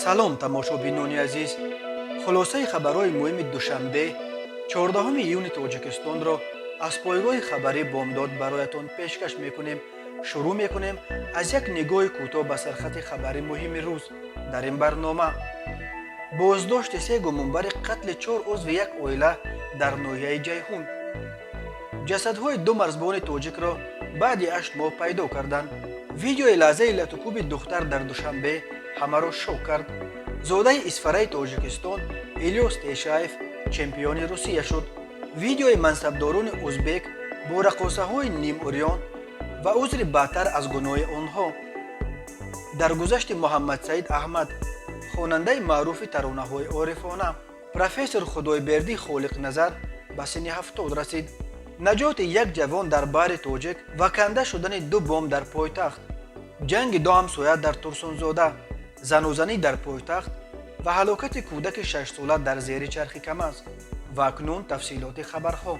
Салом, тамошобинони азиз! Хулосаи хабарҳои муҳими душанбе, 14 июни Тоҷикистонро аз пойгоҳи хабарии «Бомдод» бароятон пешкаш мекунем. Шурӯъ мекунем аз як нигоҳи кӯтоҳ ба сархати хабари муҳими рӯз. Дар ин барнома: боздошти се гумонбари қатли чор узви як оила дар ноҳияи Ҷайҳун, ҷасадҳои ду марзбони тоҷикро баъди 8 моҳ пайдо карданд, видеои лаҳзаи латукӯби духтар дар Душанбе ҳамаро шок кард, зодаи Исфараи Тоҷикистон Илёс Тешаев чемпиони Русия шуд, видеои мансабдорони узбек бо раққосаҳои нимурён ва узри бадтар аз гуноҳи онҳо, даргузашти Муҳаммадсаид Аҳмад, хонандаи маъруфи таронаҳои орифона, профессор Худойбердӣ Холиқназар ба синни 70 расид, наҷоти як ҷавон дар баҳри Тоҷик ва канда шудани ду бомб дар пойтахт, ҷанги ду ҳамсоя дар Турсунзода, занозанӣ дар пойтахт ва ҳалокати кӯдаки 6-сола дар зери чархи КамАЗ. Ва акнун тафсилоти хабарҳо.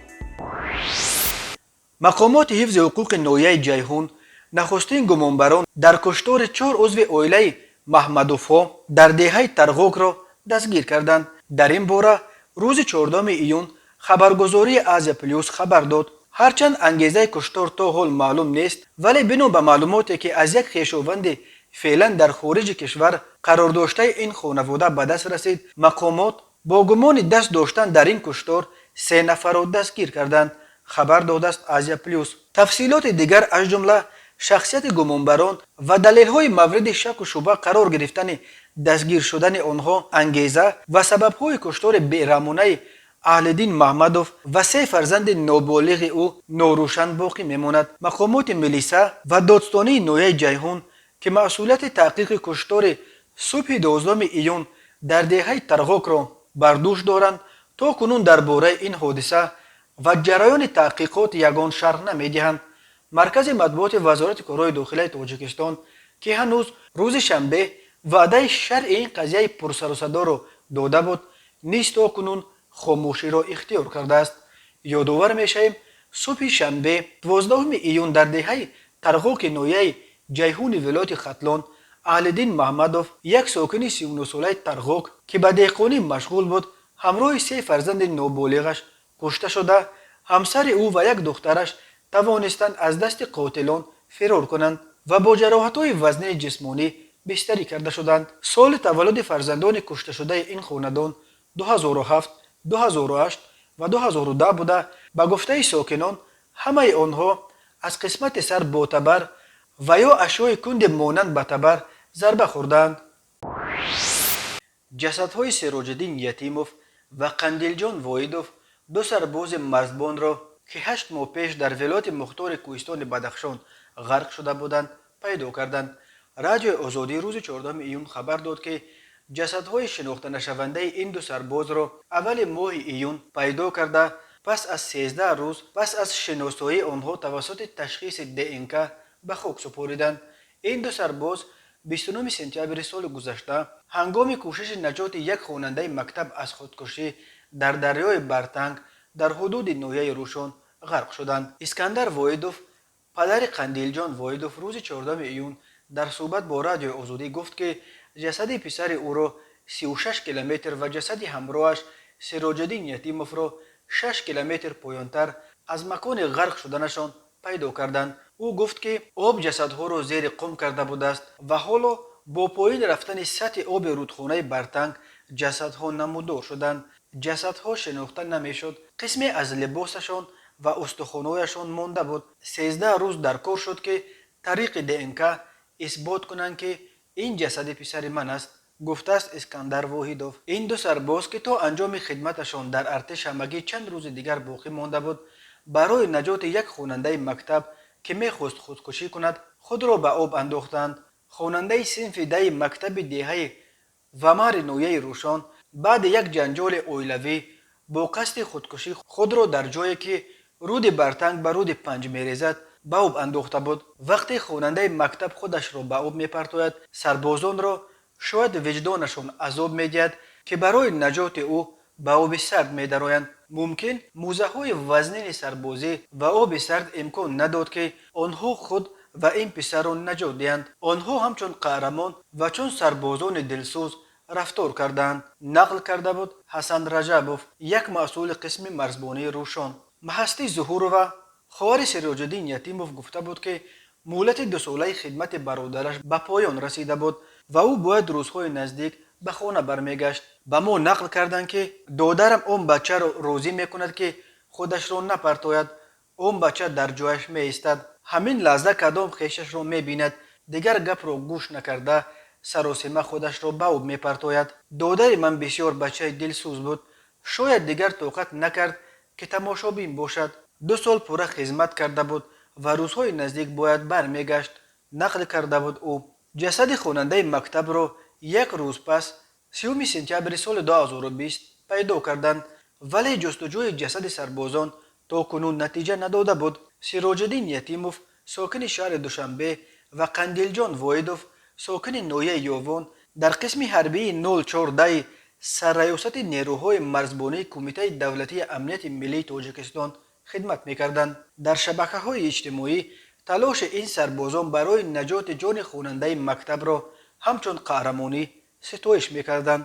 Мақомоти ҳифзи ҳуқуқи ноҳияи Ҷайҳун нахустин гумонбарон дар куштори чор узви оилаи Маҳмадовҳо дар деҳаи Тарғокро дастгир карданд. Дар ин бора рӯзи 14 июн хабаргузории «Азия Плюс» хабар дод. Ҳарчанд ангезаи куштор то ҳол маълум нест, вале бино ба маълумоте, ки аз як хешованди феълан дар хориҷи кишвар қарордоштаи ин хонавода ба даст расид, мақомот бо гумони даст доштан дар ин куштор се нафарро дастгир карданд, хабар додааст «Азия Плюс». Тафсилоти дигар, аз ҷумла шахсияти гумонбарон ва далелҳои мавриди шаку шубҳа қарор гирифтани дастгир шудани онҳо, ангеза ва сабабҳои куштори бераҳмонаи Аҳлиддин Маҳмадов ва се фарзанди ноболиғи ӯ норӯшан боқӣ мемонад. Мақомоти милиса ва додстонии ноҳияи Ҷайҳун, ки масъулияти таҳқиқи куштори субҳи 12 июн дар деҳаи Тарғокро бар дӯш доранд, то кунун дар бораи ин ҳодиса ва ҷараёни таҳқиқот ягон шарҳ намедиҳанд. Маркази матбуоти Вазорати корҳои дохилаи Тоҷикистон, ки ҳанӯз рӯзи шанбе ваъдаи шарҳи ин қазияи пурсарусадоро дода буд, низ то кунун хомӯширо ихтиёр кардааст. Ёдовар мешавем, субҳи шанбе, 12 июн, дар деҳаи Тарғоки ноҳияи Ҷайҳуни вилояти Хатлон Аҳлиддин Маҳмадов, як сокини 39-солаи Тарғок, ки ба деҳқонӣ машғул буд, ҳамроҳи се фарзанди ноболиғаш кушта шуда, ҳамсари ӯ ва як духтараш тавонистанд аз дасти қотилон фирор кунанд ва бо ҷароҳатҳои вазнини ҷисмонӣ бистарӣ карда шуданд. Соли таваллуди фарзандони кушташудаи ин хонадон 2007, 2008 ва 2010 буда, ба гуфтаи сокинон, ҳамаи онҳо аз қисмати сар бо табар ва ё ашёи кунди монанд ба табар зарба хӯрдаанд. Ҷасадҳои Сироҷиддин Ятимов ва Қандилҷон Воҳидов, ду сарбози марзбонро, ки 8 моҳ пеш дар вилояти мухтори кӯҳистони Бадахшон ғарқ шуда буданд, пайдо карданд. Радиои Озодӣ рӯзи 14 июн хабар дод, ки ҷасадҳои шинохтанашавандаи ин ду сарбозро аввали моҳи июн пайдо карда, пас аз 13 рӯз пас аз шиносоии онҳо тавассути ташхиси ДНК ба хок супориданд. Ин ду сарбоз 29 сентябри соли гузашта ҳангоми кӯшиши наҷоти як хонандаи мактаб аз худкушӣ дар дарёи Бартанг дар ҳудуди ноҳияи Рӯшон ғарқ шуданд. Искандар Воҳидов, падари Қандилҷон Воҳидов, рӯзи 14 июн дар суҳбат бо Радиои Озодӣ гуфт, ки ҷасади писари ӯро 36 километр ва ҷасади ҳамроҳаш Сироҷиддин Ятимовро 6 километр поёнтар аз макони ғарқ шуданашон пайдо карданд. Ӯ гуфт, ки об ҷасадҳоро зери қум карда будааст ва ҳоло бо поин рафтани сатҳи оби рудхонаи Бартанг ҷасадҳо намудор шуданд. Ҷасадҳо шинохта намешуд, қисме аз либосашон ва устухонҳояшон монда буд. 13 рӯз дар кор шуд, ки тариқи ДНК исбот кунанд, ки ин ҷасади писари ман аст, гуфтааст Искандар Воҳидов. Ин ду сарбоз, ки то анҷоми хидматашон дар артиш ҳамагӣ чанд рӯзи дигар боқӣ монда буд, барои наҷоти як хонандаи мактаб, ки мехост худкушӣ кунад, худро ба об андохтанд. Хонандаи синфи 10-и мактаби деҳаи Вамари ноҳияи Рӯшон баъди як ҷанҷоли оилавӣ бо қасди худкушӣ худро дар ҷое, ки руди Бартанг ба руди Панҷ мерезад, ба об андохта буд. Вақте хонандаи мактаб худашро ба об мепартояд, сарбозонро шояд виҷдонашон азоб медиҳад, ки барои наҷоти ӯ ба оби сард медароянд. Мумкин, мӯзаҳои вазнини сарбозӣ ва оби сард имкон надод, ки онҳо худ ва ин писарро наҷот диҳанд. Онҳо ҳамчун қаҳрамон ва чун сарбозони дилсӯз Рафтор кардаанд, нақл карда буд Ҳасан Раҷабов, як масъули қисми марзбонии Рӯшон. Маҳастӣ Зуҳурова, хоҳари Сироҷиддин Ятимов, гуфта буд, ки муҳлати дусолаи хидмати бародараш ба поён расида буд ва ӯ бояд рӯзҳои наздик ба хона бармегашт. Ба мо нақл карданд, ки додарам он бачаро розӣ мекунад, ки худашро напартояд. Он бача дар ҷояш меистад. Ҳамин лаҳза кадом хешашро мебинад, дигар гапро гӯш накарда, саросима худашро ба об мепартояд. Додари ман бисёр бачаи дилсӯз буд. Шояд дигар тоқат накард, ки тамошобин бошад. 2 сол пурра хизмат карда буд ва рӯзҳои наздик бояд бармегашт, нақл карда буд ӯ. Ҷасади хонандаи мактабро як рӯз пас, 30 сентябри соли 2020 пайдо карданд, вале ҷустуҷӯи ҷасади сарбозон то кунун натиҷа надода буд. Сироҷиддин Ятимов, сокини шаҳри Душанбе, ва Қандилҷон Воҳидов, сокини ноҳияи Ёвон, дар қисми ҳарбии 04 даи Сарраёсати нерӯҳои марзбонии Кумитаи давлатии амнияти миллии Тоҷикистон хидмат мекарданд. Дар шабакаҳои иҷтимоӣ талоши ин сарбозон барои наҷоти ҷони хонандаи мактабро ҳамчун қаҳрамонӣ ситоиш мекарданд.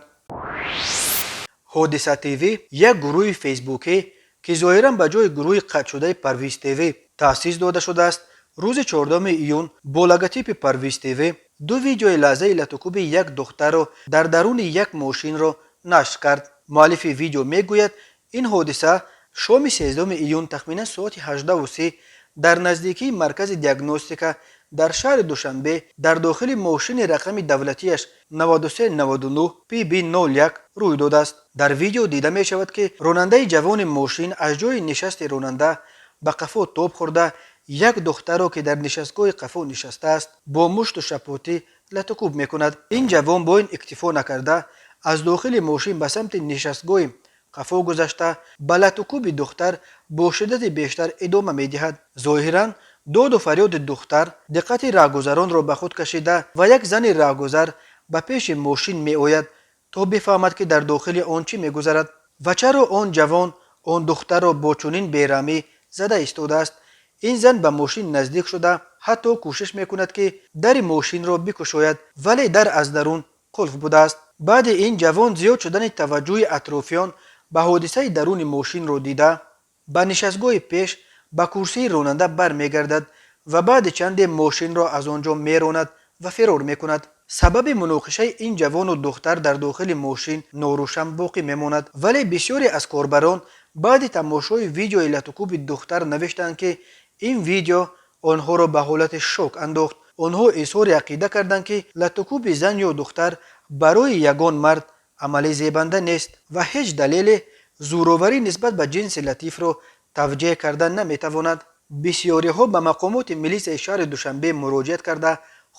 Ҳодиса ТВ, як гурӯҳи фейсбукӣ, ки зоҳиран ба ҷои гурӯҳи қатъшудаи Парвиз ТВ таъсис дода шудааст, рӯзи 4 июн бо логотипи Парвиз ТВ ду видеои лаҳзаи латукӯби як духтарро дар даруни як мошинро нашр кард. Муаллифи видео мегӯяд, ин ҳодиса шоми 13 июн тахминан соати 18:30 дар наздикии маркази диагностика дар шаҳри Душанбе дар дохили мошини рақами давлатиаш 9399 ПБ 01 рӯй додааст. Дар видео дида мешавад, ки ронандаи ҷавони мошин аз ҷои нишасти ронанда ба қафо тоб хӯрда, як духтарро, ки дар нишастгоҳи қафо нишастааст, бо мушту шапотӣ латукӯб мекунад. Ин ҷавон бо ин иктифо накарда, аз дохили мошин ба самти нишастгоҳи қафо гузашта, ба латукӯби духтар бо шиддати бештар идома медиҳад. Зоҳиран, доду фарёди духтар диққати раҳгузаронро ба худ кашида ва як зани раҳгузар ба пеши мошин меояд, то бифаҳмад, ки дар дохили он чӣ мегузарад ва чаро он ҷавон он духтарро бо чунин бераҳмӣ зада истодааст. Ин зан ба мошин наздик шуда, ҳатто кӯшиш мекунад, ки дари мошинро бикушояд, вале дар аз дарун қулф будааст. Баъди ин ҷавон зиёд шудани таваҷҷӯҳи атрофиён ба ҳодисаи даруни мошинро дида, ба нишастгоҳи пеш, ба курсии ронанда бармегардад ва баъди чанде мошинро аз он ҷо меронад ва фирор мекунад. Сабаби муноқишаи ин ҷавону духтар дар дохили мошин норӯшан боқӣ мемонад, вале бисёре аз корбарон баъди тамошои видеои латукӯби духтар навиштанд, ки ин видео онҳоро ба ҳолати шок андохт. Онҳо изҳори ақида карданд, ки латукӯби зан ё духтар барои ягон мард амали зебанда нест ва ҳеҷ далеле зӯроварӣ нисбат ба ҷинси латифро тавҷеҳ карда наметавонад. Бисёриҳо ба мақомоти милисияи шаҳри Душанбе муроҷиат карда,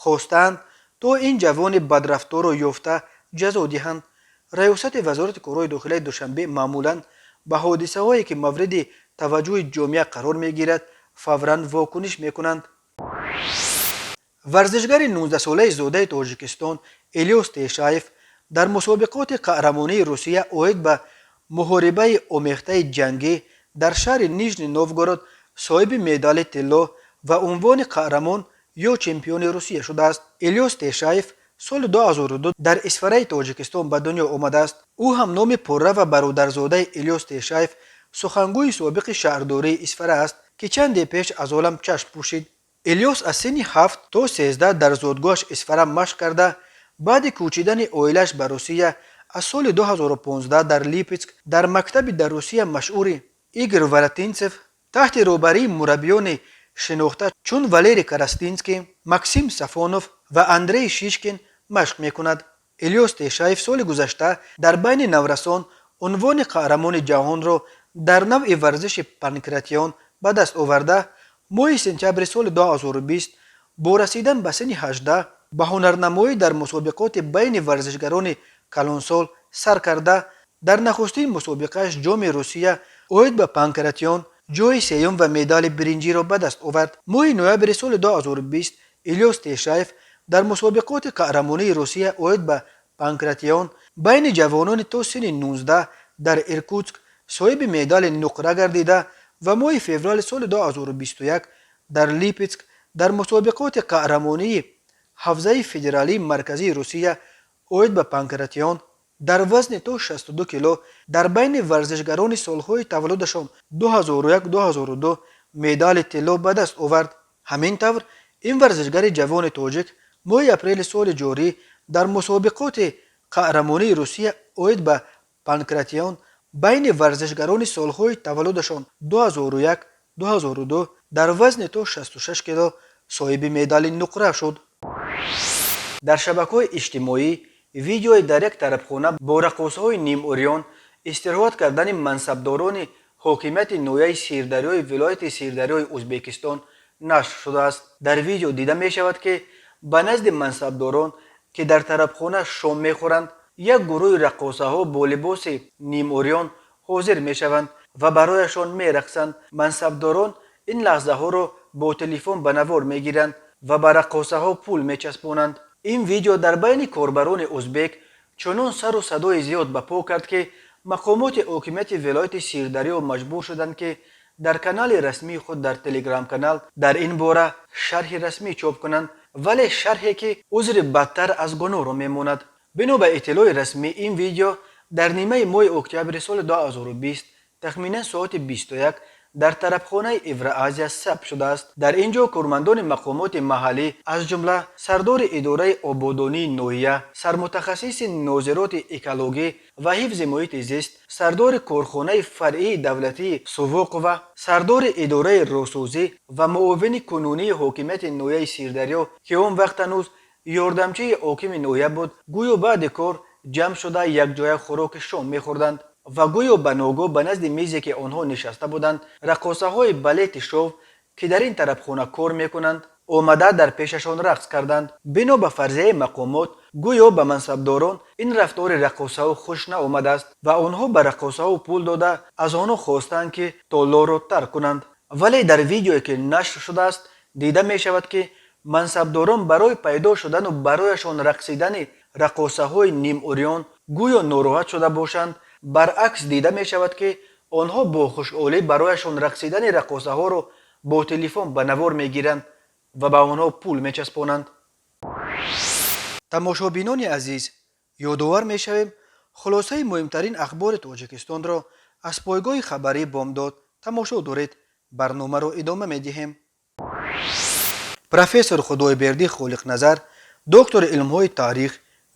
хостаанд, то ин ҷавони бадрафторро ёфта, ҷазо диҳанд. Раёсати Вазорати корҳои дохилаи Душанбе маъмулан ба ҳодисаҳое, ки мавриди таваҷҷӯҳи ҷомеа қарор мегирад, фавран вокуниш мекунанд. Варзишгари 19-солаи зодаи Тоҷикистон Элиёс Тешаев дар мусобиқоти қаҳрамонии Русия оид ба муҳорибаи омехтаи ҷангӣ дар шаҳри Нижний Новгород соҳиби медали тилло ва унвони қаҳрамон ё чемпиони Русия шудааст. Элиёс Тешаев соли 2002 дар Исфараи Тоҷикистон ба дунё омадааст. Ӯ ҳам номи пурра ва бародарзодаи Илёс Тешаев, сухангӯи собиқи шаҳрдории Исфара аст, ки чанде пеш аз олам чашм пӯшид. Элиёс аз синни 7 то 13 дар зодгоҳаш Исфара машқ карда, баъди кӯчидани оилааш ба Русия аз соли 2015 дар Липецк, дар мактаби дар Русия машҳури Игор Воротинцев, таҳти роҳбарии мураббиёни шинохта чун Валерий Коростинский, Максим Сафонов ва Андрей Шишкин машқ мекунад. Элиёс Тешаев соли гузашта дар байни наврасон унвони қаҳрамони ҷаҳонро дар навъи варзиши панкратион ба даст оварда, моҳи сентябри соли 2020 бо расидан ба синни 18 ба ҳунарнамоӣ дар мусобиқоти байни варзишгарони калонсол сар карда, дар нахустин мусобиқааш, Ҷоми Русия оид ба панкратион, ҷои сеюм ва медали биринҷиро ба даст овард. Моҳи ноябри соли 2020 Илёс Тешаев дар мусобиқоти қаҳрамонии Русия оид ба панкратион байни ҷавонони то синни 19 дар Иркутск соҳиби медали нуқра гардида ва моҳи феврали соли 2021 дар Липецк дар мусобиқоти қаҳрамонии ҳавзаи федералии марказии Русия Оид ба панкратион дар вазни то 62 кило дар байни варзишгарони солҳои таваллудашон 2001-2002 медали тилло ба даст овард. Ҳамин тавр, ин варзишгари ҷавони тоҷик моҳи апрели соли ҷорӣ дар мусобиқоти қаҳрамонии Русия оид ба панкратион байни варзишгарони солҳои таваллудашон 2001-2002 дар вазни то 66 кило соҳиби медали нуқра шуд. Дар шабакаҳои иҷтимоӣ видеои дар як тарабхона бо раққосҳои нимурён истироҳат кардани мансабдорони ҳокимияти ноҳияи Сирдарёи вилояти Сирдарёи Ӯзбекистон нашр шудааст. Дар видео дида мешавад, ки ба назди мансабдорон, ки дар тарабхона шом мехӯранд, як гурӯҳи раққосаҳо бо либоси нимурён ҳозир мешаванд ва барояшон мерақсанд. Мансабдорон ин лаҳзаҳоро бо телефон ба навор мегиранд ва ба раққосаҳо пул мечаспонанд. Ин видео дар байни корбарони узбек чунон сару садои зиёд ба по кард, ки мақомоти ҳокимияти вилояти Сирдарё маҷбур шуданд, ки дар канали расмии худ дар Телеграм-канал дар ин бора шарҳи расмӣ чоп кунанд, вале шарҳе, ки узри бадтар аз гуноҳро мемонад. Бино ба иттилои расмӣ, ин видео дар нимаи моҳи октябри соли 2020 тахминан соати 21 дар тарабхонаи Евроазия сабт шудааст. Дар ин ҷо кормандони мақомоти маҳаллӣ, аз ҷумла сардори идораи ободонии ноҳия, сармутахассиси нозироти экологӣ ва ҳифзи муҳити зист, сардори корхонаи фаръии давлатии Сувоқова, сардори идораи роҳсозӣ ва муовини кунунии ҳокимияти ноҳияи Сирдарё, ки он вақт ҳанӯз ёрдамчии ҳокими ноҳия буд, гӯё баъди кор ҷамъ шуда, якҷоя хӯроки шом мехӯрданд ва гӯё ба ногоҳ ба назди мизе, ки онҳо нишаста буданд, раққосаҳои балети шов, ки дар ин тарабхона кор мекунанд, омада, дар пешашон рақс карданд. Бино ба фарзияи мақомот, гӯё ба мансабдорон ин рафтори раққосаҳо хуш наомадааст ва онҳо ба раққосаҳо пул дода, аз онҳо хостанд, ки толорро тарк кунанд. Вале дар видеое, ки нашр шудааст, дида мешавад, ки мансабдорон барои пайдо шудану барояшон рақсидани раққосаҳои нимурён гӯё нороҳат шуда бошанд. Баръакс, дида мешавад, ки онҳо бо хушҳолӣ барояшон рақсидани раққосаҳоро бо телефон ба навор мегиранд ва ба онҳо пул мечаспонанд. Тамошобинони азиз, ёдовар мешавем, хулосаи муҳимтарин ахбори Тоҷикистонро аз пойгоҳи хабарии Бомдод тамошо доред. Барномаро идома медиҳем. Профессор Худойбердӣ Холиқназар, доктори илмҳои таърих,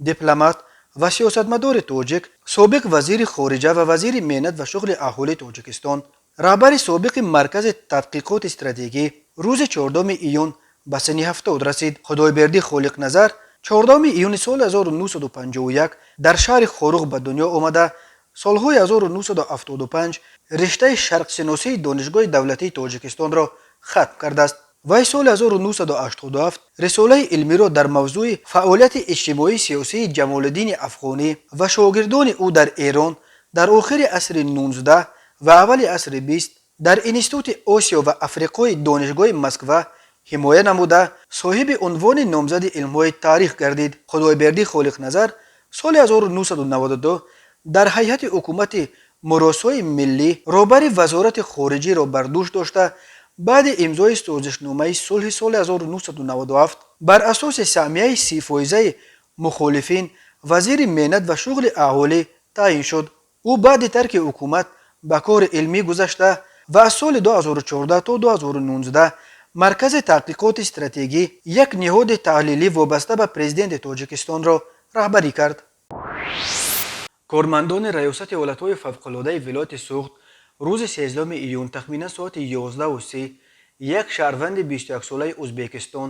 дипломат ва сиёсатмадори тоҷик, собиқ вазири хориҷа ва вазири меҳнат ва шуғли аҳолии Тоҷикистон, раҳбари собиқи Маркази тадқиқоти стратегӣ, рӯзи 4 июн ба синни 70 расид. Худойбердӣ Холиқназар 4 июни соли 1951 дар шаҳри Хоруғ ба дунё омада, солҳои 1975 риштаи шарқшиносии Донишгоҳи давлатии Тоҷикистонро хатм кардааст. Вай соли 1987 рисолаи илмиро дар мавзӯи фаъолияти иҷтимоии сиёсии Ҷамолиддини Афғонӣ ва шогирдони ӯ дар Эрон дар охири асри 19 ва аввали асри 20 дар Институти Осиё ва Африқои Донишгоҳи Москва ҳимоя намуда, соҳиби унвони номзади илмҳои таърих гардид. Худойбердӣ Холиқназар соли 1992 дар ҳайати ҳукумати муросои миллӣ роҳбари Вазорати хориҷиро бар дӯш дошта, баъди имзои созишномаи сулҳи соли 1997 бар асоси саҳмияи 30-фоизаи мухолифин вазири меҳнат ва шуғли аҳолӣ таъин шуд. Ӯ баъди тарки ҳукумат ба кори илмӣ гузашта ва аз соли 2014 то 2019 Маркази таҳқиқоти стратегӣ, як ниҳоди таҳлилӣ вобаста ба президенти Тоҷикистонро раҳбарӣ кард. Кормандони Раёсати ҳолатҳои фавқулодаи вилояти Суғд рӯзи 13 июн тахминан соати 11:30 як шаҳрванди 21-солаи Ӯзбекистон,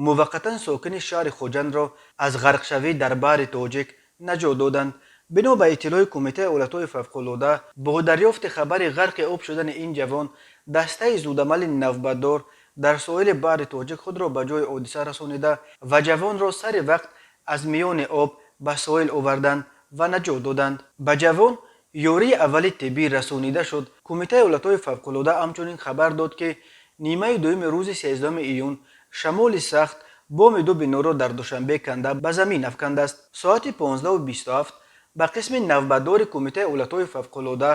муваққатан сокини шаҳри Хуҷандро аз ғарқшавӣ дар Баҳри Тоҷик наҷот доданд. Бино ба иттилои Кумитаи ҳолатҳои фавқулода, бо дарёфти хабари ғарқи об шудани ин ҷавон дастаи зудамали навбатдор дар соҳили Баҳри Тоҷик худро ба ҷои ҳодиса расонида ва ҷавонро сари вақт аз миёни об ба соҳил оварданд ва наҷот доданд. Ба ҷавон ёрии аввали тиббӣ расонида шуд. Кумитаи ҳолатҳои фавқулода ҳамчунин хабар дод, ки нимаи дуюми рӯзи 13 июн шамоли сахт боми ду биноро дар Душанбе канда ба замин афкандааст. Соати 15:27 ба қисми навбатдори Кумитаи ҳолатҳои фавқулода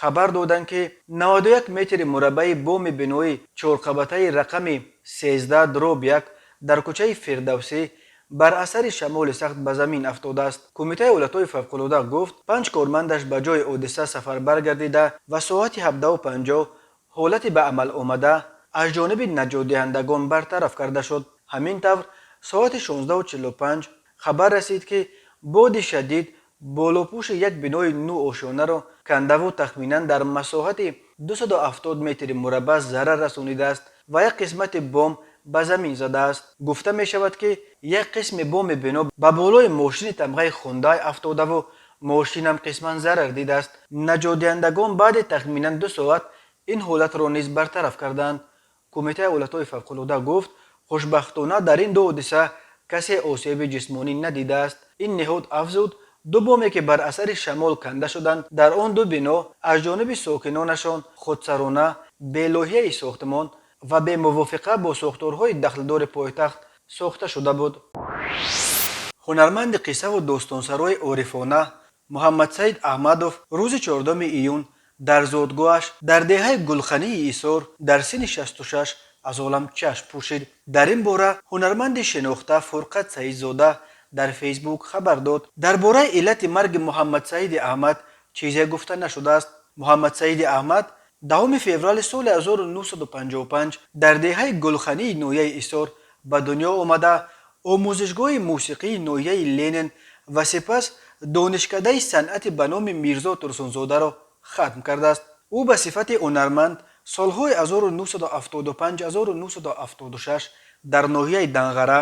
хабар доданд, ки 91 метри мураббаи боми бинои чорқабатаи рақами 13/1 дар кӯчаи Фирдавсӣ. Бар асари шамоли сахт ба замин афтодааст. Кумитаи ҳолатҳои фавқулода гуфт, панҷ кормандаш ба ҷои ҳодиса сафарбар гардида ва соати 17:50 ҳолати ба амал омада аз ҷониби наҷотдиҳандагон бартараф карда шуд. Ҳамин тавр, соати 16:45 хабар расид, ки боди шадид болопӯши як бинои нуошонаро кандаву тахминан дар масоҳати 270 метри мураббаъ зарар расонидааст ва як қисмати бом ба замин задааст. Гуфта мешавад, ки як қисми боми бино ба болои мошини тамғаи «Хундай» афтодаву мошинам қисман зарар дидааст. Наҷотдиҳандагон баъди тахминан 2 соат ин ҳолатро низ бартараф карданд. Кумитаи ҳолатҳои фавқулода гуфт, хушбахтона, дар ин ду ҳодиса касе осеби ҷисмонӣ надидааст. Ин ниҳод афзуд, ду боме, ки бар асари шамол канда шуданд, дар он ду бино аз ҷониби сокинонашон худсарона, бе лоиҳаи сохтмон ва бемувофиқа бо сохторҳои дахлдори пойтахт сохта шуда буд. Ҳунарманди қиссаву достонсарои орифона Муҳаммадсаид Аҳмадов рӯзи 4 июн дар зодгоҳаш дар деҳаи Гулхании Ҳисор дар синни 66 аз олам чашм пӯшид. Дар ин бора ҳунарманди шинохта Фурқат Саидзода дар Фейсбук хабар дод. Дар бораи иллати марги Муҳаммадсаиди Аҳмад чизе гуфта нашудааст. Муҳаммадсаиди Аҳмад 10 феврали соли 1955 дар деҳаи Гулхании ноҳияи Ҳисор ба дунё омада, омӯзишгоҳи мусиқии ноҳияи Ленин ва сипас Донишкадаи санъати ба номи Мирзо Турсунзодаро хатм кардааст. Ӯ ба сифати ҳунарманд солҳои 1975-1976 дар ноҳияи Данғара,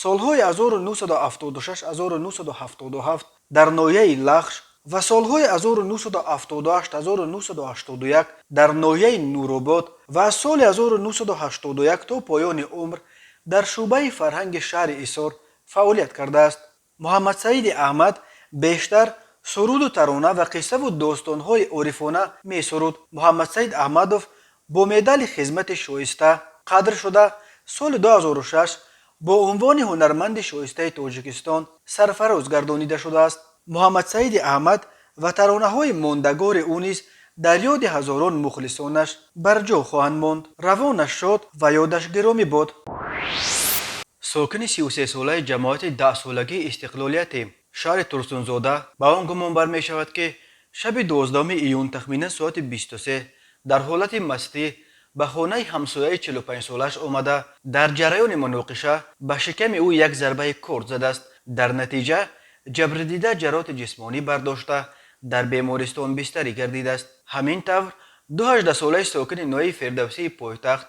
солҳои 1976-1977 дар ноҳияи Лахш ва солҳои 1978-1981 дар ноҳияи Нуробод ва аз соли 1981 то поёни умр дар шӯъбаи фарҳанги шаҳри Ҳисор фаъолият кардааст. Муҳаммадсаиди Аҳмад бештар суруду тарона ва қиссаву достонҳои орифона месуруд. Муҳаммадсаид Аҳмадов бо медали «Хизмати шоиста» қадр шуда, соли 2006 бо унвони ҳунарманди шоистаи Тоҷикистон сарфароз гардонида шудааст. Муҳаммадсаиди Аҳмад ва таронаҳои мондагори ӯ низ дар ёди ҳазорон мухлисонаш барҷо хоҳанд монд. Равонаш шод ва ёдаш гиромӣ бод. Сокини 33-солаи ҷамоати даҳсолагии Истиқлолияти шаҳри Турсунзода ба он гумон бармешавад, ки шаби 12 июн тахминан соати 23 дар ҳолати мастӣ ба хонаи ҳамсояи 45-солааш омада, дар ҷараёни муноқиша ба шиками ӯ як зарбаи корд задааст. Дар натиҷа ҷабрдида ҷароҳати ҷисмонӣ бардошта, дар бемористон бистарӣ гардидааст. Ҳамин тавр, ду 18-солаи сокини ноҳияи Фирдавсии пойтахт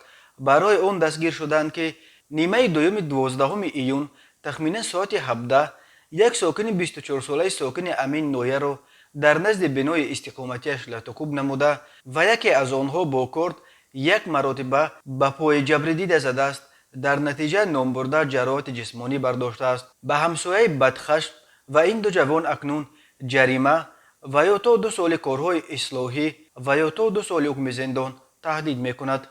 барои он дастгир шуданд, ки нимаи дуюми 12 июн тахминан соати 17 як сокини 24-солаи сокини ҳамин ноҳияро дар назди бинои истиқоматиаш латукӯб намуда ва яке аз онҳо бо корд як маротиба ба пои ҷабрдида задааст. Дар натиҷа номбурда ҷароҳати ҷисмонӣ бардоштааст. Ба ҳамсояи бадхашм ва ин ду ҷавон акнун ҷарима ва ё то 2 соли корҳои ислоҳӣ ва ё то 2 соли ҳукми зиндон таҳдид мекунад.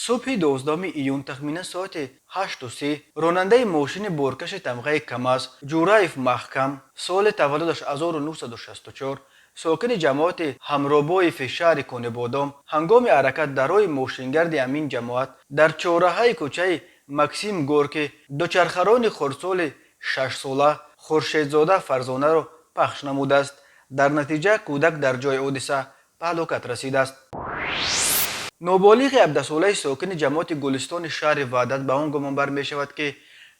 Субҳи 12 июн тахминан соати 8:30 ронандаи мошини боркаши тамғаи «Камаз» Ҷураев Маҳкам, соли таваллудаш 1964, сокини ҷамоати Ҳамробоеви шаҳри Конибодом, ҳангоми ҳаракат дар роҳи мошингарди ҳамин ҷамоат дар чорраҳаи кӯчаи Максим Горкӣ дучархарони хурдсоли 6-сола Хуршедзода Фарзонаро пахш намудааст. Дар натиҷа кӯдак дар ҷои ҳодиса ба ҳалокат расидааст. Ноболиғи 17-солаи сокини ҷамоати Гулистони шаҳри Ваҳдат ба он гумон бармешавад, ки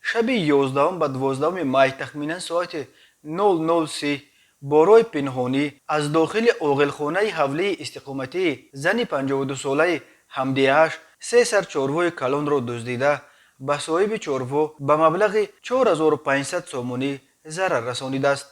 шаби 11 ба 12 май тахминан соати 00:30 бо роҳи пинҳонӣ аз дохили оғилхонаи ҳавлии истиқоматии зани 52-солаи ҳамдеҳааш се сар чорвои калонро дуздида, ба соҳиби чорво ба маблағи 4500 сомонӣ зарар расонидааст.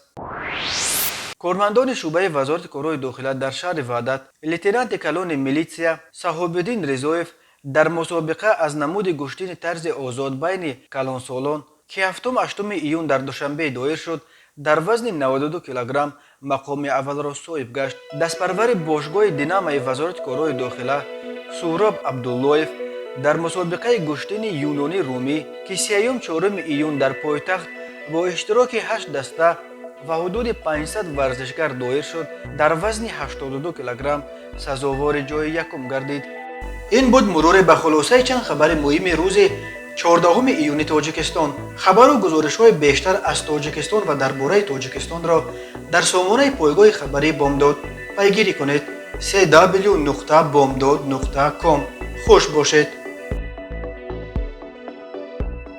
Кормандони шӯъбаи Вазорати корҳои дохила дар шаҳри Ваҳдат, лейтенанти калони милитсия Саҳобиддин Ризоев дар мусобиқа аз намуди гӯштини тарзи озод байни калонсолон, ки 7-8 июн дар Душанбе доир шуд, дар вазни 92 килограмм мақоми аввалро соҳиб гашт. Дастпарвари бошгоҳи Динамои Вазорати корҳои дохила Суҳроб Абдуллоев дар мусобиқаи гӯштини юнонӣ румӣ, ки 3-4 июн дар пойтахт бо иштироки ҳашт даста ва ҳудуди 500 варзишгар доир шуд, дар вазни 82 килограмм сазовори ҷои якум гардид. Ин буд муруре ба хулосаи чанд хабари муҳими рӯзи 14 июни Тоҷикистон. Хабару гузоришҳои бештар аз Тоҷикистон ва дар бораи Тоҷикистонро дар сомонаи пойгоҳи хабарии Бомдод пайгирӣ кунед: cw.bomdod.com. Хуш бошед.